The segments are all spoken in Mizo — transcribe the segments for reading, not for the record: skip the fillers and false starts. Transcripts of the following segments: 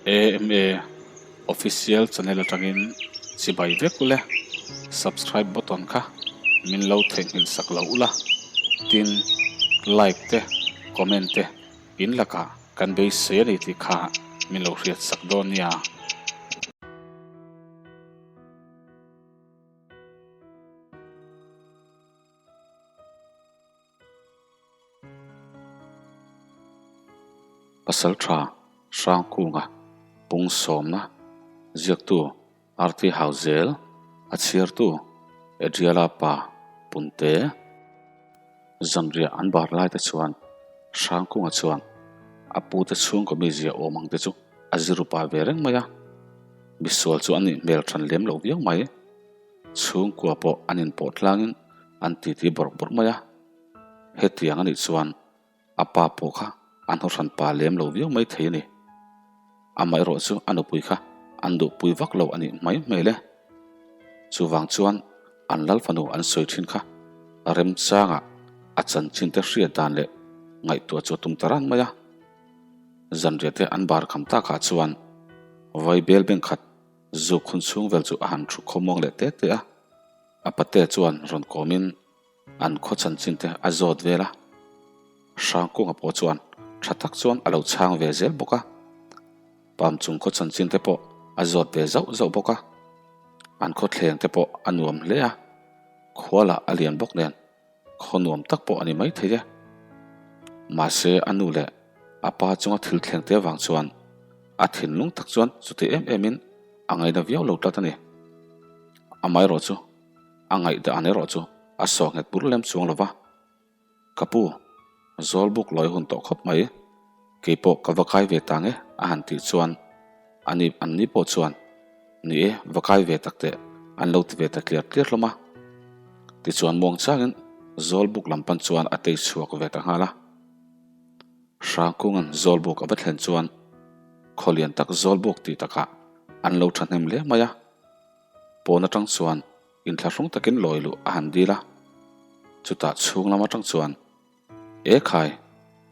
AMA Official channel atangin chibai vek ule, subscribe button kha min lo theihnghilh sak lo ula, tin like te comment te in lakah kan beisei a ni tih kha min lo hriat sak dawn nia. Pasal tha Hrangkunga pung sawmna ziaktu RT Hauzel a chhiartu Adriala pa Punte zanriah an bar lai te chuan Hrangkunga chuan a pute chhungkaw mizia awm ang te chu a zir upa ve reng mai a, misual chu a nih hmel than lem loh viau mai. Chhungkua pawh an inpawh tlangin an titi bawrh bawrh mai a, hetiang a nih chuan a pa pawh kha an haw hran pa lem lo viau mai thei a ni. Amaherawh chu a nupui kha an duhpui vak lo a nih mai hmel e. Chuvang chuan an lal fanu an sawi thin kha remchangah a chanchin te hriat dan leh ngaihtuah chu a tum ta ran mai a. Zanriah te an bar kham takah chuan Vaibel bengkhat Zuk hun chhung vel chu a han thu khawmuang leh te te a, a pate chuan rawn kawmin an khaw chanchin te a zawt vel a. Hrangkunga pawh chuan tha tak chuan a lo chhang ve zel bawk a, Pam chung khaw chanchin te pawh a zawt ve zauh zauh bawk a. An khaw thleng te pawh a nuam hle a, khua lah a lian bawk nen khaw nuam tak pawh a ni maithei e. Mahse a nu leh a pa chunga thil thleng te avang chuan a thinlung tak chuan chuti em emin a ngaina viau lo tlat a ni. Amaherawh chu a ngaihdan erawh chu a saw nghet bur lem chuang lo va. Ka pu, zawl buk lawi hun tawh khawp mai, keipawh ka va kai ve ta nge a han tih chuan ani an ni pawh chuan Ni e, va kai ve tak teh, an lo ti ve ta tliar tliar hlawm a. Tichuan muang changin Zawlbuk lam pan chuan a tei chhuak ve ta nghal a. Hrangkunga'n Zawlbuk a va thlen chuan khaw lian tak Zawlbuk tih takah an lo thahnem hle mai a. Pawn atang chuan inthlahrung takin lawi luh a han dil a. Chutah chhung lam atang chuan E khai,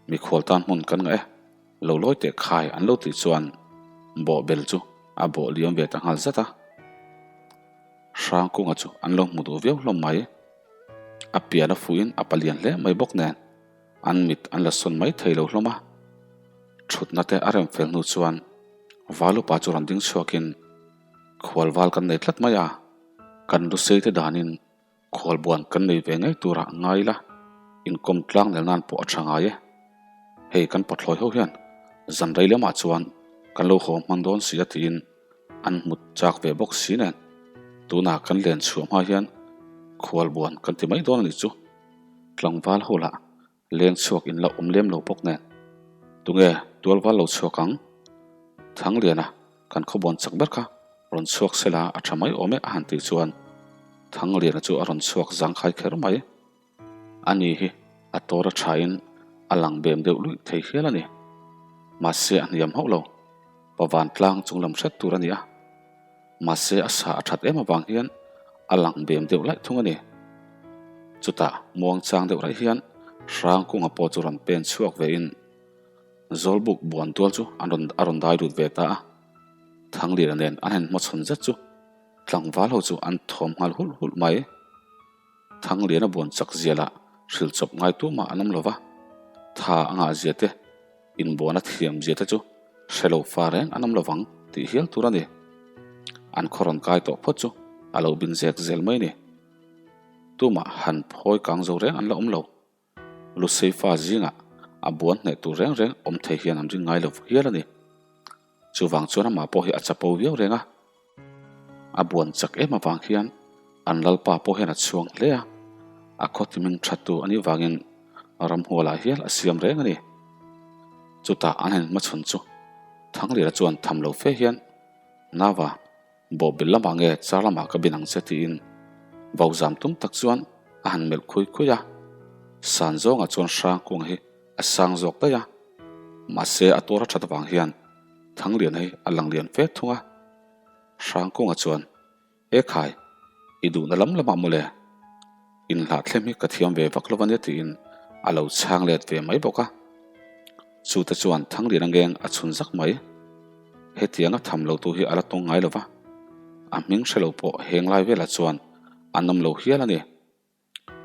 mikhual tan hmun kan ngah e, lo lawi teh khai an lo tih chuan bawh bel chu a bawh liam ve ta nghal zat a. Hrangkunga chu an lo hmu duh viau hlawm mai. A pian a fuhin a palian hle mai bawk nen an mit an la sawn mai thei lo hlawm a. Thutna te a rem fel hnu chuan Valupa chu rawn ding chhuakin khualval kan nei tlat mai a, kan lusei te danin Khualbuan kan nei ve ngei turah ngai ila, inkawm tlang nel nan pawh a tha ngai e. Hei kan pathlawi ho hian zan rei lemah chuan kan lo haw hman dawn si a tiin an hmut chak ve bawk si nen tunah kan len chhuah hma hian khualbuan kan ti mai dawn a nih chu. Tlangval ho lah Leng chhuak in la awm lem lo bawk nen. Tunge tualval lo chhuak ang? Thangliana kan khawbawn chak ber kha rawn chhuak sela a tha mai awm e a han tih chuan Thangliana chu a rawn chhuak zangkhai kher mai. Ani hi a tawr a thain a lang bem deuh luih thei hial a ni. Mahse a hniam hauh lo. Pavan tlang chung lam hret tur a ni a. Mahse a sa a that em avang hian a lang bem deuh laih thung a ni. Chutah muang chang deuh raih hian Hrangkunga pawh chu rawn pen chhuak ve in Zawlbuk buan tual chu an rawn a rawn dai lut ve ta a. Thanglira nen an han hmachhawn zet chu tlangval ho chu an thawm nghal hulh hulh mai. Thangliana buan chak zia lah hrilh chawp ngai tumah an awm lo va, tha a ngah zia te, inbuana thiam zia te chu hre lo fa reng an awm lo vang tih hial tur a ni. An khaw rawn kai tawh phawt chu a lo bin zek zel mai a ni. Tumah han phawi kang zo reng an la awm lo. Luseifa zingah a buan hneh tur reng reng awm thei hian an ring ngai lo hial a ni. Chuvang chuan amah pawh hi a chapo viau reng a. A buan chak em avang hian an lalpa pawh hian a chhuang hle a, a khawtiming thattu a nih vangin ramhualah hial a siam reng a ni. Chutah an han hmachhawn chu Thanglira chuan tham lo fe hian, Nava, bawhbil lamah nge char lamah ka bin ang che tiin vau zam tum tak chuan a han melh khui khui a. San zawngah chuan Hrangkunga hi a sang zawk daih a, mahse a tuar a that avang hian Thanglian hi a lang lian fe thung a. Hrangkunga chuan, E khai, i duhna lam lamah mawle, inhlahthlem hi ka thiam ve vak lo a nia tiin a lo chhang let ve mai bawk a. Chute chuan Thanglian a ngeng a chhun zak mai. Hetianga tham lo tu hi a la tawng ngai lo va, a hming hre lo pawh heng lai velah chuan an awm lo hial a ni.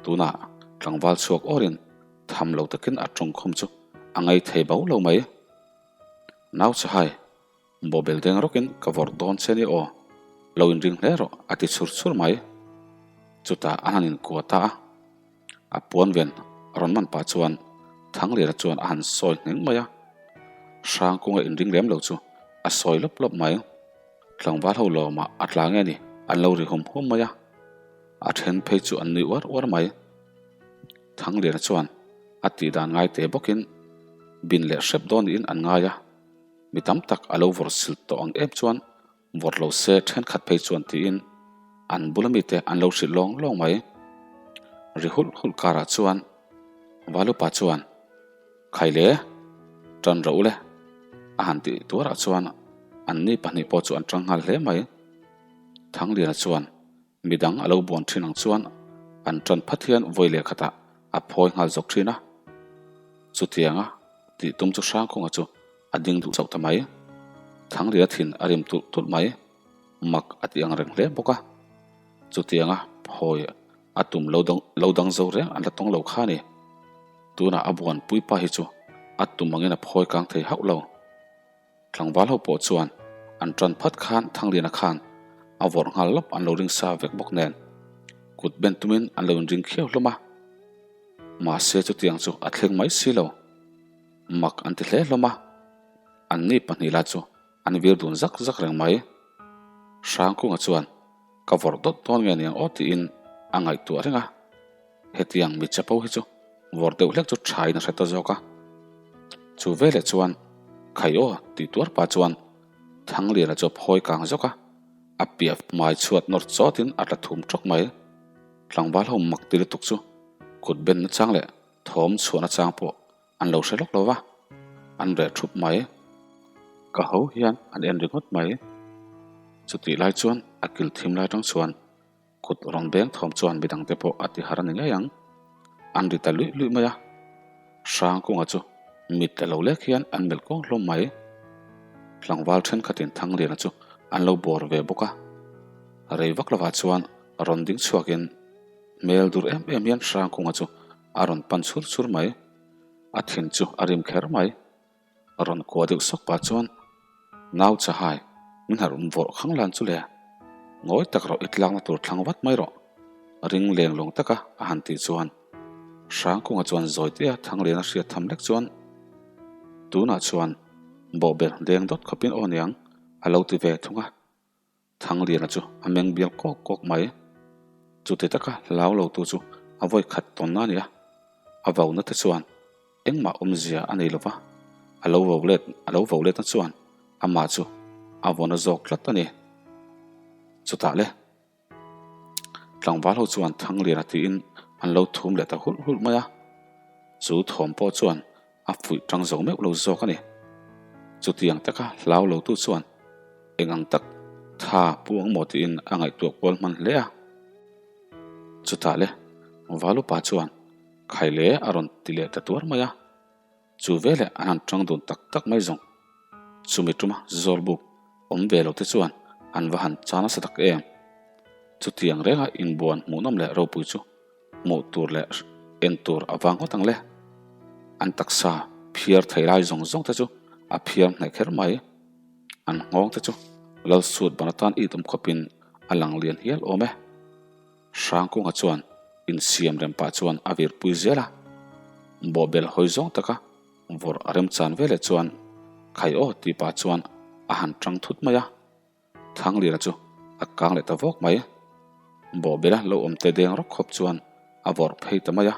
Tunah tlangval chhuak awrin tham lo takin a tawngkhum chu a ngai thei bo lo mai. Nau chahai, bawhbel deng rawkin ka vawrh dawn che ni aw, lo inring hle rawh a ti chhur chhur mai. Chutah a han inkua ta a. A puan ven rawn man pah chuan Thangliana chuan a han sawi ngheng mai a, Hrangkunga inring lem lo chu a sawi lawp lawp mai. Tlangval ho lawmah a tla nge ni an lo ri hum hum mai a, a then phei chu an nui uar uar mai. Thangliana chuan a tih dan ngai te bawkin bin leh hrep dawn niin an ngai a, mi tam tak a lo vawrh sil tawh ang em chuan Vawt lo se thenkhat phei chuan tiin an bula mite an lo hrilh lawng lawng mai. Ri hulh hulh karah chuan Valupa chuan, Khaile, tan rawh u le, a han tih tuarah chuan anni pahnih pawh chu an tang nghal hle mai. Thangliana chuan Midang a lo buan thin ang chuan an tan phat hian vawi leh khatah a phawi nghal zawk thin a. Chutianga tih tum chu Hrangkunga chu a ding duh chauh ta mai. Thangria thin a rim tulh tulh mai. Mak a ti ang reng hle bawk a. Chutianga phawi a tum lo dang lo dang zo reng an la tawng lo kha a ni. Tunah a buan puipa hi chu a tum angin a phawi kang thei hauh lo. Tlangval ho pawh chuan an tan phat khan Thangliana khan a vawrh nghal lawp an lo ring sa vek bawk nen kut ben tumin an lo inring khiau hlawm a. Mahse chutiang chu a thleng mai si lo. Mak an ti hle hlawm a. Anni pahnih lah chu an vir dun zak zak reng mai. Hrangkunga chuan ka vawrh dawt dawn nge niang aw tiin a ngaihtuah reng a. Hetiang mi chapo hi chu vawrh deuh hlek chu thain a hre ta zawk a. Chu veleh chuan Khai aw tih tuar pah chuan Thangliana chu a phawi kang zawk a, a piah hmai chhuat nawr chawtin a tla thum tawk mai. Tlangval ho mak ti lutuk chu kut ben nachang leh thawm chhuah nachang pawh an lo hre lawk lo va, an reh thup mai. Ka ho hian an en ringawt mai. Chutih lai chuan a kil thim lai tang chuan Kut rawn beng thawm chuan midangte pawh a ti har a ni ngei ang. An ri ta luih luih mai a. Hrangkunga chu mit la lo lek hian an melh kawng hlawm mai. Tlangval thenkhatin Thangliana chu an lo bawr ve bawk a. Rei vak lovah chuan rawn ding chhuakin hmel dur em em hian Hrangkunga chu a rawn pan chhur chhur mai. A thin chu a rim kher mai. Rawn kua deuh sawk pah chuan, Nau Chahai, min harh um vawrh khang lan chu le. Ngawi tak rawh i tlakna tur thlang vat mai rawh. Ring leng lawng taka a han tih chuan Hrangkunga chuan zawi tia Thangliana hriat tham lek chuan, Tunah chuan bawhbel deng dawt khawpin aw niang a lo ti ve thung a. Thangliana chu a meng bial kawk kawk mai. Chuti taka hlau lo tu chu a vawi khat tawn a ni a, a vauna te chuan engmah awmzia a nei lova, a lo vo let a lo vo letna chuan amah chu a vawna zawk tlat a ni. Chutah le tlangval ho chuan Thangliana tiin an lo thum leh ta hulh hulh mai a, chu thawm pawh chuan A fuih tang zo meuh lo zawk a ni. Chutiang taka hlau lo tu chuan eng ang tak tha pu ang maw tiin a ngaihtuah kual hman hle a. Chutah le Valupa chuan Khaile a rawn ti leh ta tuar mai a. Chu veleh an han tang dun tak tak mai zawng. Chumi tuma Zawlbuk awm ve lo te chuan an va han cha nasa tak em. Chutiang renga inbuan hmuhnawm leh ropui chu Hmuh tur leh en tur a vang ngawt ang le. An taksa phiar thei lai zawng zawng te chu a phiar hneh kher mai. An nghawng te chu lal sut ban atan it awm khawpin a lang lian hial awm e. Hrangkunga chuan insiam rem pah chuan a virpui zel a. Bawhbel hawi zawng taka vawrh a remchan veleh chuan khai aw tih pah chuan a han tang thut mai a. Thangliana chu a kang leh ta vawk mai. Bawhbela lo awm te deng rawk khawp chuan a vawrh phei ta mai a.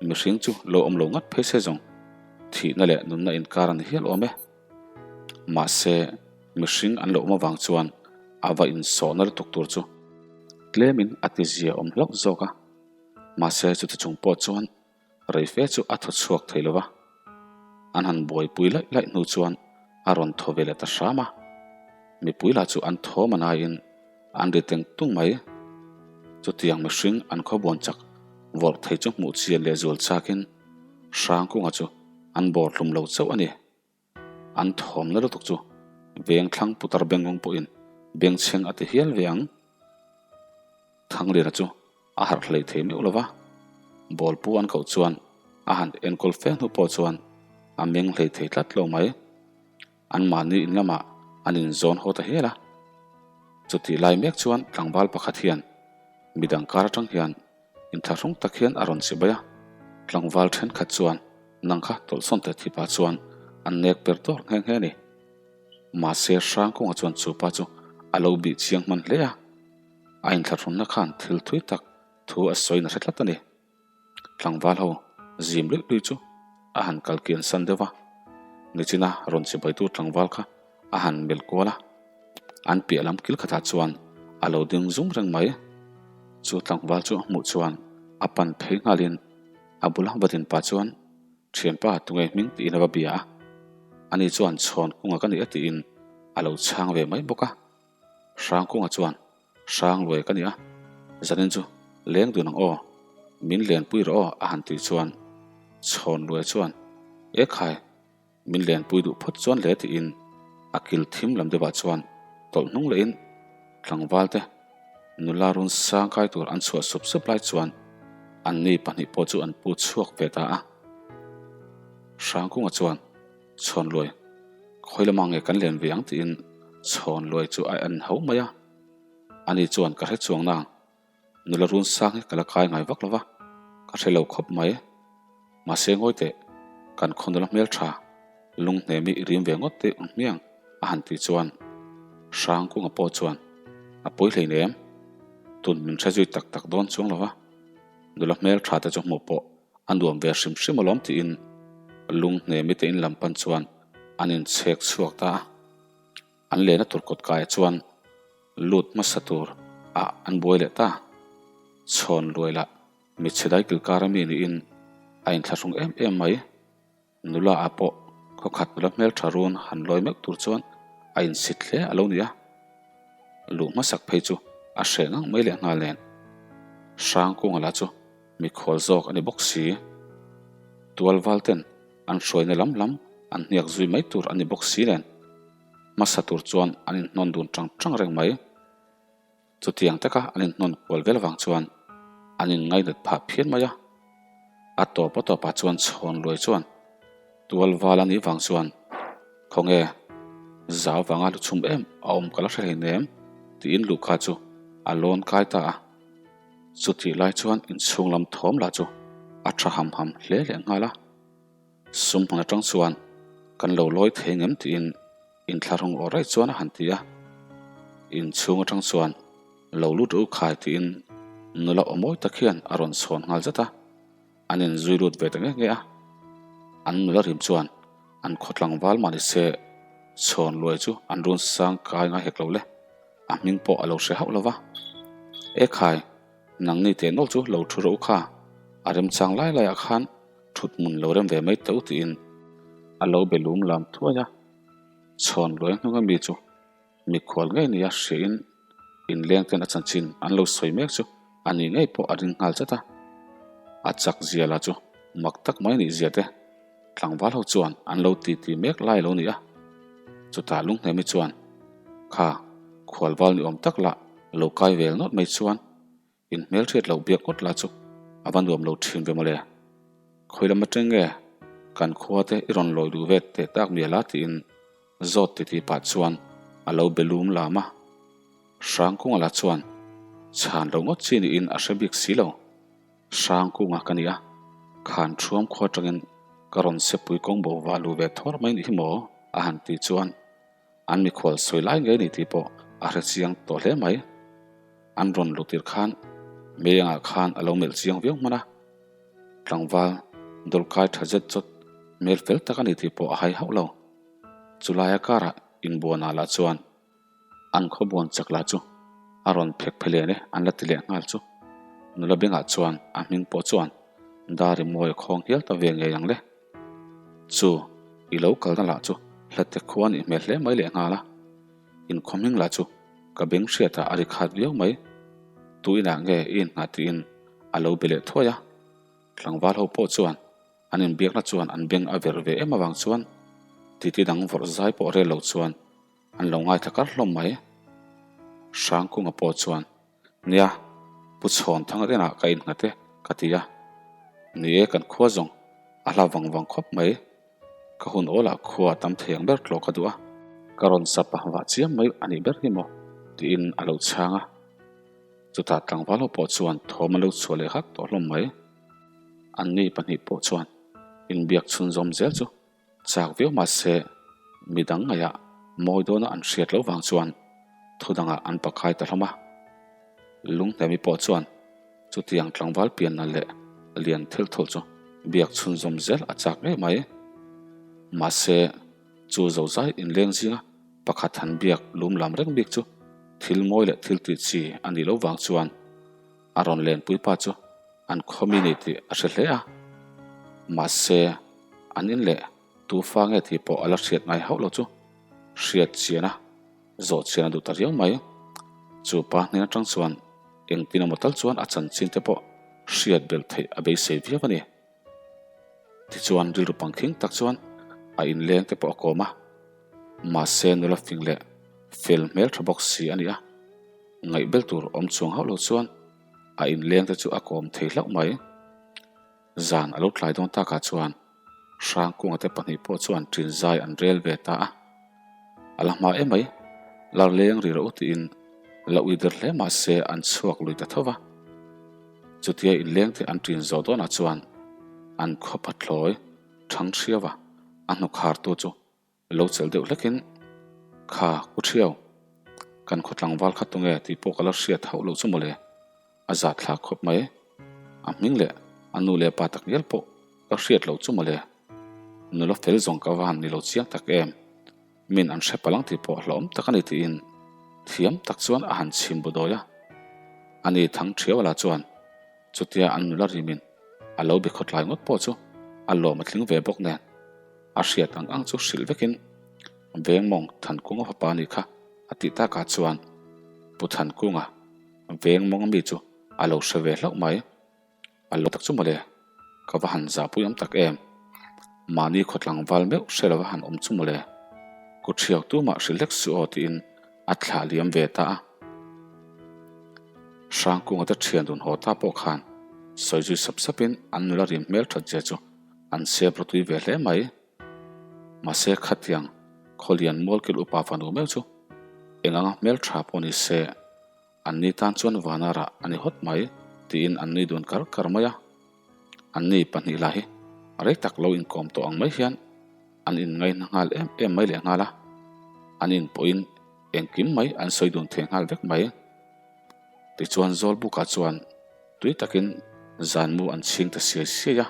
Mihring chu lo awm lo ngat phei se zawng thihna leh nunna inkar a ni hial awm e. Mahse, mihring an lo awm avang chuan a va insawhna lutuk tur chu tlemin a tizia awm hlauh zawk a. Mahse, chuti chung pawh chuan Rei fe chu a thaw chhuak thei lo va, an han buaipui laih laih hnu chuan a rawn thaw ve leh ta hram a. Mipui lah chu an thawm a naiin an ri teng tung mai. Chutiang mihring an khawbuan chak vawrh thei chu hmuh chian leh zual chakin Hrangkunga chu an bawr hlum lo chauh a ni. An thawmna lutuk chu Veng thlang putar bengawng pawhin bengchheng a ti hial ve ang. Thangliana chu a harh hlei thei meuh lo va, bawlpu an koh chuan a han enkawl fe hnu pawh chuan a meng hlei thei tlat lo mai. Anmahni in lamah an inzawn haw ta hial a. Chutih lai mek chuan tlangval pakhat hian midang kar atang hian inthlahrung tak hian a rawn chibai a. Tlangval thenkhat chuan nang kha tawlhsawn teh thipa chuan an nek per dawr nghe nghe a ni. Mahse Hrangkunga chuan chupa chu a lo bih chiang hman hle a. A inthlahrunna khan thil thui tak thu a sawi nasa tlat a ni. Tlangval ho zim luih luih chu a han kal kian san deuh va, nichina rawn chibaitu tlangval kha a han melh kual a, an piah lam kil khatah chuan a lo ding zum reng mai. Chu tlangval chu a hmuh chuan a pan phei nghalin a bula va din pah chuan, Thianpa, tunge hming tiin a va bia a, ani chuan chhawn kunga ka ni a tiin a lo chhang ve mai bawk a. Hrangkunga chuan, Hrang luai ka ni a, zanin chu leng dun ang aw, min lenpui rawh aw a han tih chuan Chhawn luai chuan, E khai, min lenpui duh phawt chuan le tiin a kil thim lam deuhah chuan tawlh hnung lehin tlangval te nula run sang kai tur an chhuah sup sup lai chuan anni pahnih pawh chu an pu chhuak ve ta a. Hrangkunga chuan, Chhawn luai, khawi lamah nge kan len ve ang tiin Chhawn luai chu a en ho mai a. Ani chuan ka hre chuang nang, nula run sang hi ka la kai ngai vak lo va, ka hre lo khawp mai. Mahse ngawi teh, kan khaw nula hmel tha, lung hnem hi i rim ve ngawt teh ang hmiang a han tih chuan Hrangkunga pawh chuan a pawi hleinem, tun min hre zui tak tak dawn chuang lo va, nula hmel tha te chu hmuh pawh A nuam ve hrim hrim alawm tiin lung hnemi te in lam pan chuan an inchhek chhuak ta a. An lehna tur kawt kaiah chuan lut hmasa tur ah an buai leh ta. Chhawn luai lah mitchhe daikil kar ami niin a inthlahrung em em mai. Nula ah pawh khawkhat nula hmeltha run han lawi meuh tur chuan a insit hle a lo ni a. Luh hmasak phei chu a hreh ngang mai leh nghal nen. Hrangkunga lah chu mikhual zawk a ni bawk si. Tualval ten an hruaina lam lam an hniak zui mai tur a ni bawk si nen. Hmasa tur chuan an inhnawn dun tang tang reng mai. Chutiang taka an inhnawn kual vel vang chuan an inngainat phah phian mai a. A tawp a tawpah chuan chhawn luai chuan tual val a nih vang chuan Khawnge, zau vanga lu chhum em a awm ka la hre hleinem tiin Luka chu a lawn kai ta a. Chutih lai chuan inchhung lam thawm lah chu a tha ham ham hle leh nghal a. Sum hmun atang chuan kan lo lawi thei ngem tiin Inthlahrung aw raih chuan a han ti a, inchhung atang chuan lo lut u khai tiin nula aw mawi tak hian a rawn chhawn nghal zat a, an inzui lut ve ta nge nge a. An nula rim chuan an khaw tlangval mah ni se chhawn luai chu an run sang kai ngai hek lo le, a hming pawh a lo hre hauh lo va. E khai, nangni teh nawlh chu lo thu rawh u kha, a remchang lai laiah khan thut hmun lo rem ve mai teh u tiin a lo be lum lam thuai a. Chhawn luai hnunga mi chu mikhual ngei nia hriain inleng ten a chanchin an lo sawi mek chu a ni ngei pawh a ring nghal chat a. A chak zia lah chu mak tak mai nih zia te tlangval ho chuan an lo titi mek lai lo ni a. Chutah Lunghnemi chuan, Kha, khualval ni awm tak lah lo kai vel nawt mai chuan In hmelhriat loh biak ngawt lah chu a va nuam lo thin ve mawle. Khawi lam atang nge kan khua te i rawn lawi duh ve teh tak mial a tiin zawt titi pah chuan a lo be lum lam a. Hrangkunga lah chuan chhan lo ngawt chi niin a hre bik si lo. Hrangkunga ka ni a, khan thuam khua atangin ka rawn sepui kawng bo vah lu ve thawr mai nih hi maw a han tih chuan An mikhual sawi lai ngei ni tih pawh a hre chiang tawh hle mai. An rawn lut tir khan Meiangah khan a lo melh chiang viau hman a. Tlangval dawlkai tha zet zawt hmel fel tak a ni tih pawh a hai hauh lo. Chulaia karah inbuanah lah chuan an khawbuan chak lah chu a rawn phek phe len e an la ti leh nghal chu. Nula bengah chuan a hming pawh chuan Dari mawi a khawng hial ta ve ngei ang le. Chu, i lo kalna lah chu hlate khua nih hmel hle mai leh nghal a. Inkhawm hming lah chu ka beng hriatah a ri khat viau mai. Tu inah nge i inngah tiin a lo be leh thuai a. Tlangval ho pawh chuan an inbiakna chuan an beng a verh ve em avang chuan titi dang vawrh zai pawh rel lo chuan. an lo ngaithla kar hlawm mai. Hrangkunga pawh chuan, Nia, Pu Chhawnthanga te inah ka innghat e, ka ti a. Ni e, kan khua zawng a hla vang vang khawp mai. Ka hun awlah khua a tam thei ang ber tlawh ka duh a. Ka rawn sap a, vah chiam mai a nih ber hi maw? tiin a lo chhang a. Chutah tlangval ho pawh chuan thawm an lo chhuah leh hak tawh hlawm mai. Anni pahnih pawh chuan inbiak chhunzawm zel chu chak viau mahse midang ngaihah mawi dawna an hriat loh vang chuan thu dangah an pakai ta hlawm a. Lunghnemi pawh chuan chutiang tlangval pianna leh lian thil thawlh chu biak chhunzawm zel a chak ngei mai. Mahse chu zozai inleng zinga pakhat han biak lum lam reng bik chu thil mawi leh thil tih chi a nih loh vang chuan a rawn lenpui pa chu an khawmi ni tih a hre hle a. Mahse an in leh tu fa nge tih pawh a la hriat ngai hauh lo chu hriat chian a zawh chian a duh ta riau mai. Chu pa hnen atang chuan engtin emaw tal chuan a chanchin te pawh hriat belh theih a beisei viau a ni. Tichuan rilru pangkhing tak chuan a inleng te pawh a kawm a, mahse nula fing leh fel hmel tha bawk si a ni a, ngaihbel tur awm chuang hauh lo chuan a inleng te chu a kawm thei hlauh mai. Zan a lo tlai dawn takah chuan Hrangkunga te pahnih pawh chuan ṭin zai an rel ve ta a, a la hma em mai, lar leng ri rawh u tiin la ui der hle mahse an chhuak lui ta tho va. Chutia inleng te an ṭin zawh dawnah chuan an khaw pathlawi ṭhang ṭhiau a, a hnukhartu chu lo chelh deuh hlekin, Kha, ku ṭhiau, kan khaw tlangval kha tunge tih pawh ka la hriat hauh loh chu mawle, a zat thlak khawp mai. A hming leh a nu leh pa takngial pawh ka hriat loh chu mawle. Nula fel zawng ka va han ni lo chiang tak em. Min an hre palang tih pawh hlauhawm tak a ni tiin thiam tak chuan a han chhim bu dawi a. Ani thang ṭhiau lah chuan chutia an nula rimin a lo be khawtlai ngawt pawh chu a lawm a tling ve bawk nen a hriat ang ang chu hrilh vekin Vengmawng Thankunga fapa a nih kha a tih takah chuan Pu Thankunga Vengmawng ami chu a lo hre ve hlauh mai. A lo tak chu mawle, ka va han zahpui awm tak em. Mahni khaw tlangval meuh hre lova han awm chu mawle. Kut hriau tumah hrilh hlek suh aw tiin a thlah liam ve ta a. Hrangkunga te thian dun haw ta pawh khan sawi zui sap sapin an nula rim hmel that zia chu an sep rawtui ve hle mai. Mahse khatiang khawlian mualkil upa fanu meuh chu eng anga hmel tha pawh ni se An ni tan chuan vana rah a ni hawt mai tiin an nui dun kar kar mai a. An ni pahnih lah hi rei tak lo inkawm tawh ang mai hian an inngaihna nghal em em mai leh nghal a. An inpawhin engkim mai an sawi dun thei nghal vek mai. Tichuan Zawlbukah chuan tui takin zanmu an chhing ta siai siai a.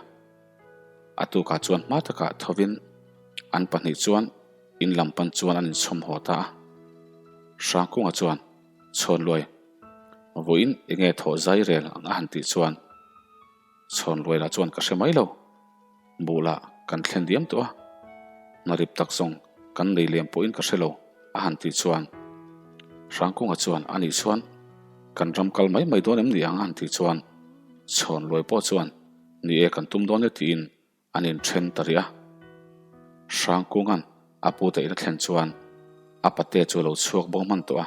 A tukah chuan hma takah thovin an pahnih chuan in lam pan chuan an inchhawm haw ta a. Hrangkunga chuan Chhawnluai, vawiin enge thawh zai rel ang a han tih chuan Chhawnluai lah chuan ka hre mai lo. Bulah kan thlen diam tawh a, hnarip tak zawng kan nei lem pawhin ka hre lo a han tih chuan Hrangkunga chuan a nih chuan kan ram kal mai mai dawn em ni ang a han tih chuan Chhawnluai pawh chuan ni e kan tum dawn e tiin An inthen ta rih a. Hrangkunga'n a pute in a thlen chuan a pate chu a lo chhuak bo hman tawh a.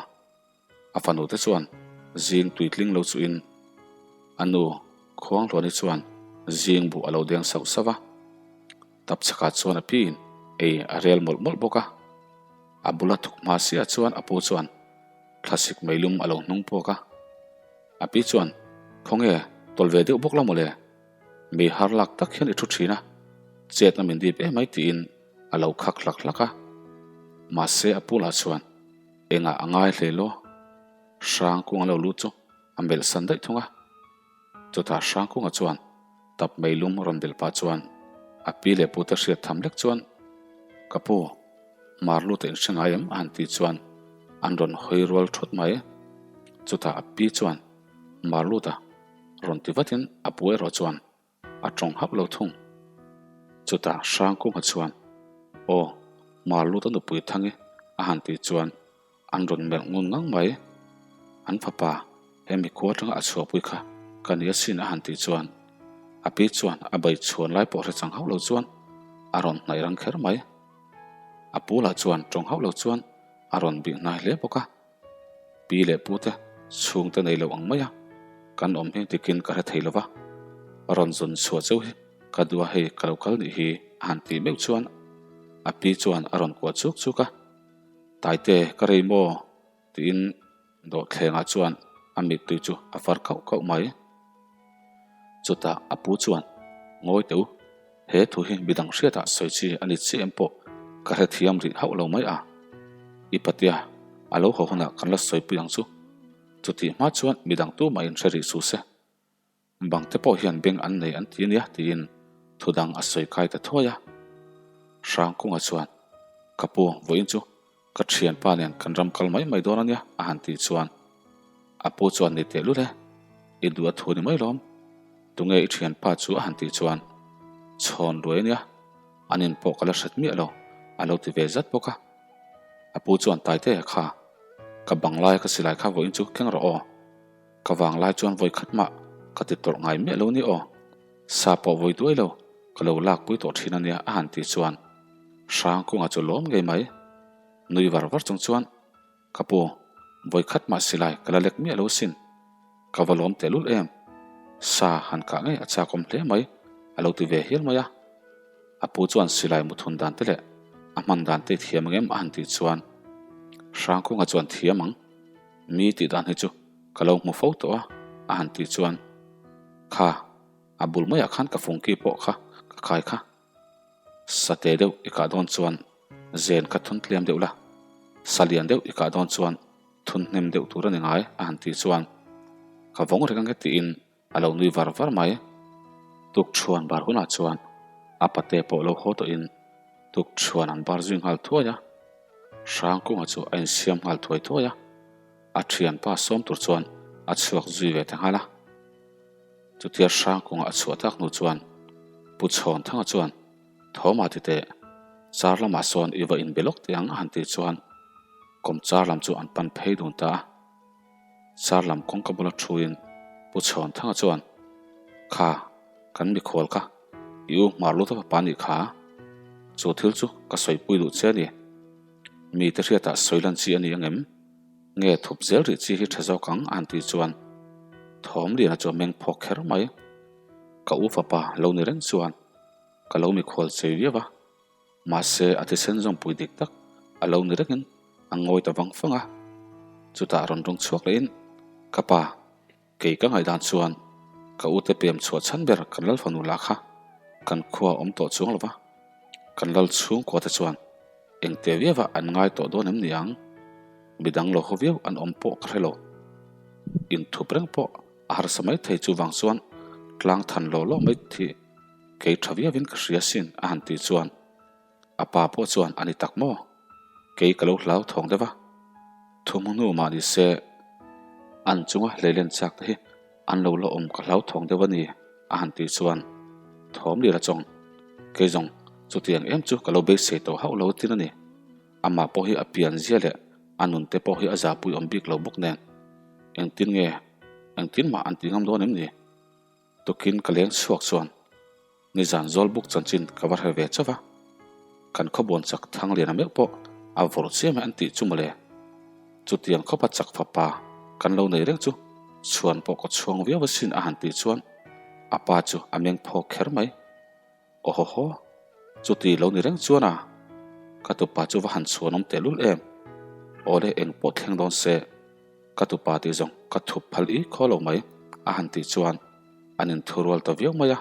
A fanute chuan zing tuitling lo chuhin a nu Khuanghluani chuan zing buh a lo deng sauh sauh a. Tapchhakah chuan a piin ei a rel mawlh mawlh bawk a. A bula thuk hma siah chuan a pu chuan thlasik meilum a lo hnung puak a. A pi chuan, Khawnge, tawlh ve deuh bawk la mawle? Mi har lak tak hian i thu thin a, chetna min dip emai tiin a lo khak hlak hlak a. Mahse a pu lah chuan engah a ngai hle lo, Hrangkunga lo lut chu a melh san daih thung a. Chutah Hrangkunga chuan tap meilum rawn belh pah chuan a pi leh pute hriat tham lek chuan, Ka pu, mar lut a inhre ngai em? a han tih chuan an rawn hawi rual thut mai. Chutah a pi chuan Mar lut a rawn ti vatin a pu erawh chuan a tawng hauh lo thung. Chutah Hrangkunga chuan, Aw, Mar lut a nupui Thangi a han tih chuan an rawn melh ngun ngang mai. An fapa he mikhua atanga a chhuahpui kha ka ni asin a han tih chuan a pi chuan a bai chhuan lai pawh hre chang hauh lo chuan a rawn hnaih rang kher mai. A pu lah chuan tawng hauh lo chuan. a rawn bih hnai hle bawk a. Pi leh pu te chhungte nei lo ang mai a, kan awm hi dikin ka hre thei lo va, rawn zawn chhuah cheu hi ka duh a hei ka lo kal nih hi a han tih meuh chuan a pi chuan a rawn kuah chuk chuk a, Taite ka rei maw? tiin dawhthlengah chuan a mittui chu a far kauh kauh mai. Chutah a pu chuan, Ngawi teh u, he thu hi midang hriatah sawi chi a ni chiah em pawh ka hrethiam rih hauh lo mai a. I patia, a lo haw hunah kan la sawipui ang chu. Chutih hma chuan midang tumah in hre rih suh se. Bang te pawh hian beng an nei an ti ania tiin thu dang a sawi kai ta thuai a. Hrangkunga chuan, Ka pu, vawiin chu ka thianpa nen kan ram kal mai mai dawn ania a han tih chuan a pu chuan ni teh lul e, i duh a thu ni mai lawm, tunge i thianpa chu a han tih chuan chhawn ruai ania, an in pawh ka la hret miah lo a lo ti ve zat bawk a. A pu chuan Taitea kha, ka bang laia ka silai kha vawiin chu keng rawh aw. Ka vang lai chuan vawi khat mah ka ti tawrh ngai miah lo ni aw. Sa pawh vawi duai lo, ka lo lak pui tawh thin a nia a han tih chuan Hrangkunga chu lawm ngei mai. Nui var var chung chuan, Ka pu, vawi khat mah silai ka la lek miah lo sin. Ka va lawm tehlul em. Sa han kah ngei a chakawm hle mai a lo ti ve hial mai a. A pu chuan silai muthun dan te leh a hman dan te i thiam ang em a han tih chuan Hrangkunga chuan thiam ang. Mi tih dan hi chu ka lo hmu fo tawh a, a han tih chuan, Kha, a bul maiah khan ka fungki pawh kha ka khai kha. Sate deuh i kah dawn chuan zen kha thun tliam deuh la, sa lian deuh i kah dawn chuan thun hnem deuh tur a ni ngai, a han tih chuan, Ka vawng reng ange tiin a lo nui var var mai. Tukṭhuan bar hunah chuan a pate pawh lo haw tawhin tukṭhuan an bar zui nghal thuai a. Hrangkunga chu a insiam nghal thuai thuai a, a ṭhianpa sawm tur chuan a chhuak zui ve ta nghal a. Chutia Hrangkunga a chhuah tak hnu chuan Pu Chhawnthanga chuan, Thawma ti teh, char lamah sawn i va inbe lawk teh ang a han tih chuan kawmchar lam chu an pan phei dun ta a. Char lam kawngka bula thuin Pu Chhawnthanga chuan, Kha, kan mikhual kha, i u hmar lut a fapa nih kha, chu thil chu ka sawipui duh che a ni. Mite hriatah sawi lan chi a ni angem? Nge thup zel rih chi hi tha zawk ang a han tih chuan Thawmliana chu a meng phawk kher mai. Ka u fapa lo ni reng chuan ka lo mikhual chei viau a. Mahse, a thisen zawmpui dik tak a lo ni rengin a ngawi ta vang vang a. Chutah rawn rawng chhuak lehin, Ka pa, kei ka ngaihdan chuan ka ute pem chhuah chhan ber kan lal fanu lah kha kan khua awm tawh chuang lo va, kan lal chhungkua te chuan engte viauah an ngai tawh dawn em ni ang? Midang lo haw viau an awm pawh ka hre lo. Inthup reng pawh a harsa mai thei chuvang chuan tlang than law law mai thi. Kei tha viauin ka hria sin a han tih chuan a pa pawh chuan a ni tak maw? Kei ka lo hlau thawng deuh a, thu hmu hnu mah ni se an chunga hleilen chak te hi an lo la awm ka hlau thawng deuh a ni a han tih chuan thawm lian a chawng. Kei zawng chutiang em chu ka lo beisei tawh hauh lo tin a ni. Amah pawh hi a pian zia leh a nun te pawh hi a zahpui awm bik lo bawk nen engtin nge engtin mah an ti ngam dawn em ni? Tukin ka leng chhuak chuan nizan Zawlbuk chanchin ka va hre ve chauh a, kan khawbuan chak Thangliana meuh pawh a vawrh chiam e an tih chu mawle. Chutiang khawpa chak fapa kan lo nei reng chu chhuan pawh ka chhuang viau asin a han tih chuan a pa chu a meng phawk kher mai. Awhawhaw, chuti lo ni reng chuan a, ka tupa chu va han chhuan awm tehlul em? Awle eng pawh thleng dawn se, ka tupa tih zawng ka thup phal i khaw lo mai, a han tih chuan an inthurual ta viau mai a.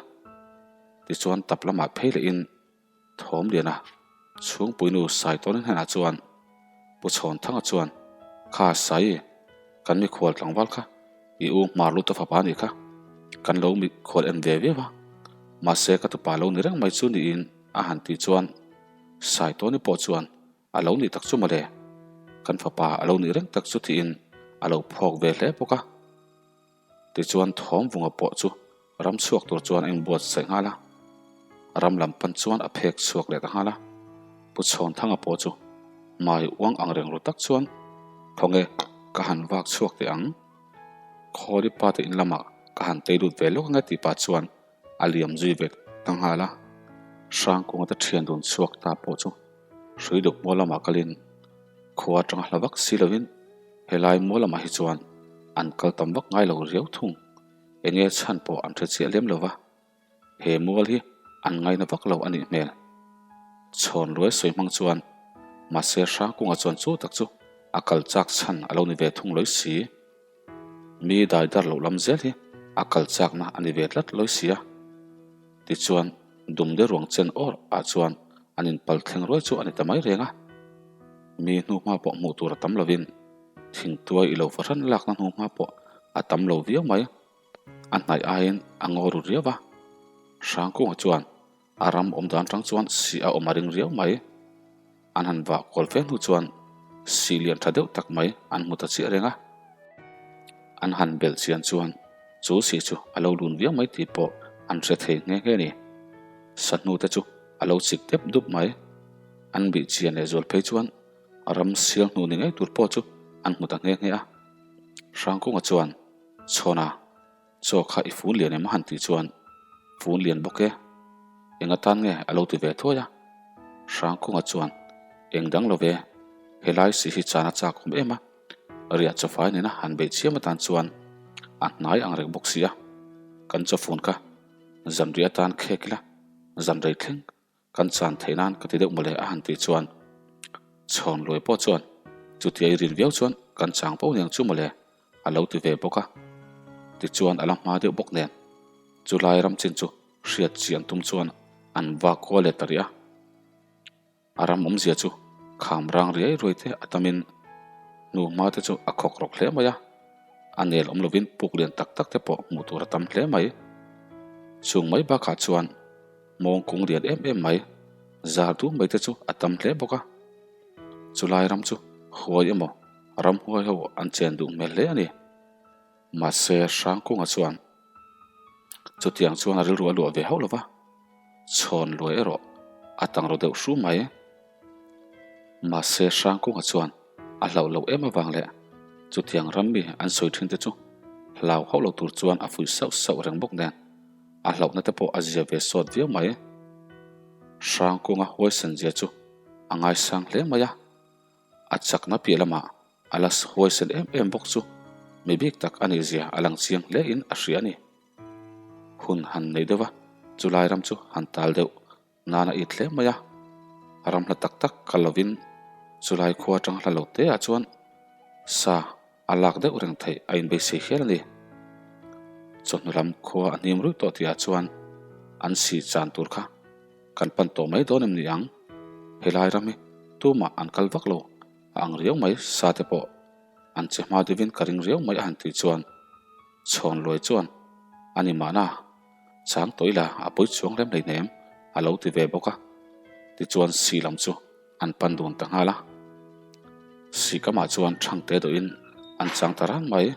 Tichuan tap lamah phei lehin Thawmliana chhungpuinu Saitawnin hnenah chuan Pu Chhawnthanga chuan, Kha Sai, kan mikhual tlangval kha i u hmar lut a fapa anih kha, kan lo mikhual en ve viau a, mahse ka tupa lo ni reng mai chu niin a han tih chuan Saitawni pawh chuan a lo nih tak chu mawle, kan fapa a lo nih reng tak chu tiin a lo phawk ve hle bawk a. Tichuan Thawmvunga pawh chu ram chhuak tur chuan a inbuatsaih nghal a, ram lam pan chuan a phek chhuak leh ta nghal a. Pu Chhawnthanga pawh chu hmai uang ang reng ru tak chuan, Khawnge ka han vak chhuak teh ang, Khawli pa te in lamah ka han tei lut ve lawk ange tih pah chuan a liam zui ve ta nghal a. Hrangkunga te thian dun chhuak ta pawh chu Hruiduk hmual lamah kalin. Khua atanga hla vak si lovin helai mual lamah hi chuan an kal tam vak ngai lo riau thung. Enge chhan pawh an hre chiah lem lo va, he mual hi an ngaina vak lo a nih hmel. Chhawn luai sawi hmang chuan mahse Hrangkunga chuan chu tak chu a kal chak chhan a lo ni ve thung lawi si. Mi dai dar loh lam zel hi a kal chakna a ni ve tlat lawi si a. Tichuan Dumde ruang chen awr ah chuan an inpal thleng ruai chu a ni ta mai reng a. Mi hnuhma pawh hmuh tur a tam lovin thingtuai i lo fahran lakna hnuhma pawh a tam lo viau mai. A hnaih aiin a ngaw ru riau va. Hrangkunga chuan A ram awm dan tang chuan sih a awm a ring riau mai. An han vah kual fe hnu chuan sih lian tha deuh tak mai an hmu ta chiah reng a. An han belh chian chuan chu sih chu a lo lun viau mai tih pawh an hre thei nghe nghe a ni. Sahnu te chu a lo chik dep dup mai. An bih chian leh zual phei chuan ram sial hnu ni ngei tur pawh chu an hmu ta nghe nghe a. Hrangkunga chuan Chhawna. Chaw kha i fun lian em a han tih chuan fun lian bawk e, eng atan nge a lo ti ve thuai a. Hrangkunga chuan eng dang lo ve, helai si hi chan a chak awm em a, riah chawfai nena han beih chiam atan chuan a hnai ang reng bawk si a, kan chawfun kha zanriah atan khek ila zanrei thleng Kan chan theih nan ka ti deuh mawle a han tih chuan Chhawn Luai pawh chuan chutia i rin viau chuan kan chang fo niang chu mawle a lo ti ve bawk a. Tichuan a la hma deuh bawk nen chulai ram chin chu hriat chian tum chuan an va kual leh ta rih a. A ram awmzia chu kham rang riai ruai te a tamin hnu hma te chu a khawk rawk hle mai a. A nel awm lovin puk lian tak tak te pawh hmuh tur a tam hle mai. Chung mai bakah chuan Mawng kung lian em em mai, zar dum mai te chu a tam hle bawk a. Chulai ram chu huai emaw ramhuai ho an chen duh hmel hle a ni. Mahse Hrangkunga chuan chutiang chuan a rilru a luah ve hauh lo va, chhawn luai erawh a tang ro deuh hru mai. Mahse Hrangkunga chuan a hlauh loh em avang leh chutiang ram mi an sawi thin te chu hlau hauh lo tur chuan a fuih sauh sauh reng bawk nen. A hlauhna te pawh a zia ve sawt viau mai. Hrangkunga huaisen zia chu a ngaisang hle mai a, a chakna piah lamah a la huaisen em em bawk chu mi bik tak a nih zia a lang chiang hle in a hria a ni. Hun han nei deuh a, chulai ram chu han tal deuh nan a it hle mai a, ram hla tak tak kal lovin chulai khua atang hla lo te ah chuan sa a lak deuh reng theih a inbeisei hial a ni. Chawhnu lam khua a hnim ruih tawh tih ah chuan an sih chan tur kha kan pan tawh mai dawn em ni ang? Helai ram hi tumah an kal vak lo a ang riau mai sa te pawh an che hma deuhin ka ring riau mai a han tih chuan chhawn luai chuan a ni mahna. Chang tawh ila a pawi chuang lem hleinem a lo ti ve bawk a, tichuan si lam chu an pan dun ta nghal a. Si kamah chuan Thangte dawhin an chang ta rang mai.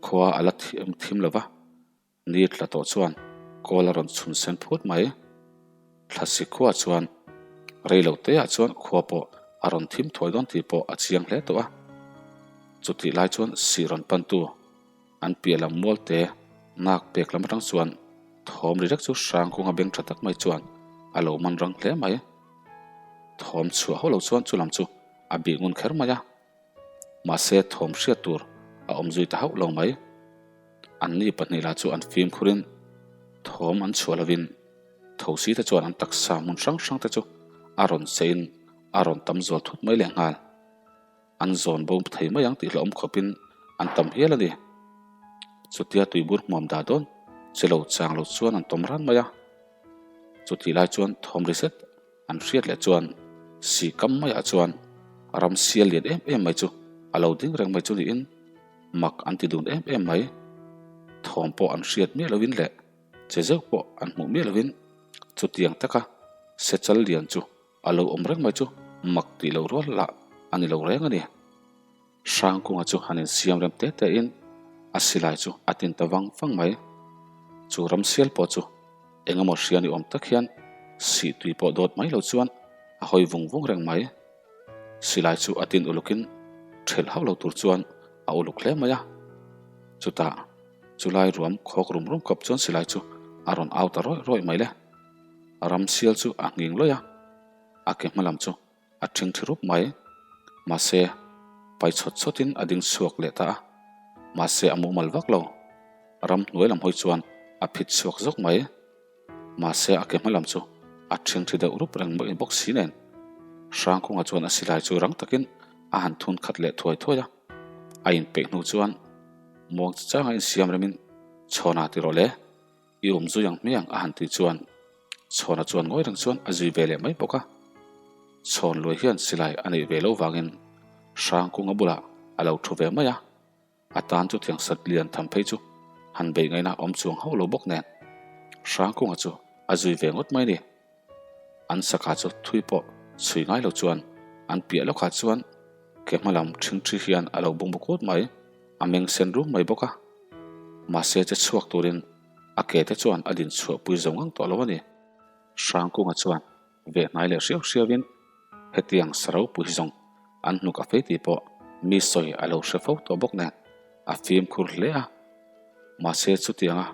Khua a la thiam thim lo va, ni tla tawh chuan kawl a rawn chhun sen phut mai. Thlasi khua chuan rei lo teah chuan khua pawh a rawn thim thuai dawn tih pawh a chiang hle tawh a. Chutih lai chuan si rawn pantu An piah lam mual te nak pek lam atang chuan thawm ri rek chu Hrangkunga beng tha tak mai chuan a lo man rang hle mai. Thawm chhuah hauh lo chuan chu lam chu a bih ngun kher mai a. Mahse thawm hriat tur a awm zui ta hauh lo mai. Anni pahnih lah chu an fimkhurin thawm an chhuah lovin thosi te chuan an taksa hmun hrang hrang te chu a rawn seiin a rawn tam zual thut mai lehnghal. An zawn bo thei mai ang tih hlauhawm khawpin an tam hial a ni. Chutia tuibur hmuam dah dawn che lo chang lo chuan an tawm ran mai a. Chutih lai chuan thawm ri zet an hriat leh chuan si kam maiah chuan ram sial lian em em mai chu a lo ding reng mai chu niin mak an ti dun em em mai. Thawm pawh an hriat miah loin leh che zeuh pawh an hmuh miah loin chutiang taka sechal lian chu A lo awm reng mai chu mak tih loh rual lah a ni lo reng a ni. Hrangkunga chu han insiam rem te te in a silai chu a tin ta vang vang mai. Chu ramsial pawh chu eng emaw hria ni awm tak hian sih tui pawh dawt mai lo chuan a hawi vung vung reng mai. Silai chu a tin ulukin thelh hauh lo tur chuan a uluk hle mai a. Chutah chulai ruam khawk rum rum kawp chuan silai chu a rawn au ta rawih rawih mai le. A ramsial chu a nghing lawih a, a ke hma lam chu a thing thi rup mai. Mahse, pai chawt chawtin a ding chhuak leh ta a. Mahse, a mumal vak lo. Ram hnuai lam hawi chuan a phit chhuak zawk mai. Mahse, a ke hma lam chu a ṭhingṭhi deuh rup reng mai bawk si nen. Hrangkunga chuan a silai chu rang takin a han thun khat leh thuai thuai a. A inpeih hnu chuan muang changa insiam remin chhawnah ti rawh le. I awm zui ang hmiang a han tih chuan Chhawna chuan ngawi reng chuan a zui ve leh mai bawk a. Chhawn luai hian silai a neih ve loh vangin Hrangkunga bulah a lo thu ve mai a, a tan chu thiang sat lian tham phei chu han beih ngaihna awm chuang hauh lo bawk nen Hrangkunga chu a zui ve ngawt mai a ni. An saka chu thui pawh chhui ngai lo chuan an piah lawkah chuan ke hma lam ṭhingṭhi hian a lo bung bawk ut mai, a meng sen rum mai bawk a. Mahse che chhuak turin a ke te chuan a din chhuah pui zo ngang tawh lo a ni. Hrangkunga chuan veh hnai leh hriau hriauin hetiang sa ropui hi zawng an hnuk a fei tih pawh mi sawi a lo hre fo tawh bawk nen a fimkhur hle a. Mahse chutianga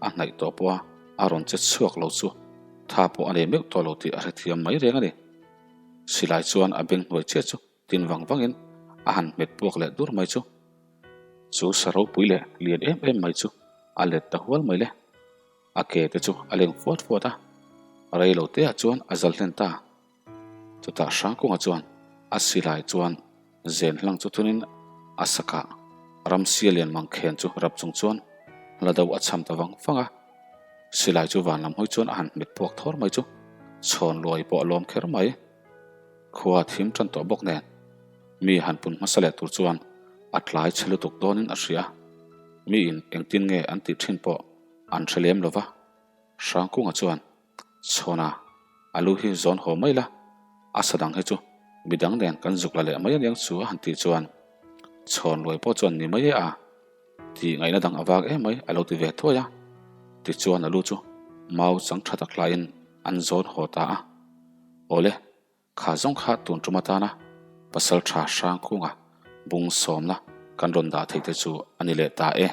a hnaih tawh pawha a rawn che chhuak lo chu tha pawh a nei meuh tawh lo tih a hrethiam mai reng a ni. Silai chuan a beng hnuai chiah chu tin vang vangin a han hmet puak leh dur mai chu. Chu sa ropui leh lian em em mai chu a let ta hual mai le. A ke te chu a leng fuat fuat a, rei lo te ah chuan a zal hlen ta. Chutah Hrangkunga chuan a silai chuan zen hlang chu thunin a sakah ramsia lian mang khen chu rap chung chuan hla deuh a cham ta vang vang a. Silai chu van lam hawi chuan a han hmet puak thawr mai chu chhawn luai pawh a lawm kher mai. Khua thim tan tawh bawk nen mi han pun hmasa leh tur chuan a tlai chhe lutuk dawnin a hria. Miin engtin nge an tih thin pawh an hre lem lo va. Hrangkunga chuan Chhawna, a lu hi zawn haw mai la, a sa dang hi chu midang nen kan zuk la leh mai aniang chu a han tih chuan Chhawn luai pawh chuan ni mai e a tih ngaihna dang a vak em mai a lo ti ve thuai a. Tichuan a lu chu mau chang tha tak hlaiin an zawn haw ta a. Awle, Kha zawng kha tun tum atana pasal tha hrang khunga bung sawmna kan rawn dah theih te chu a ni leh ta e.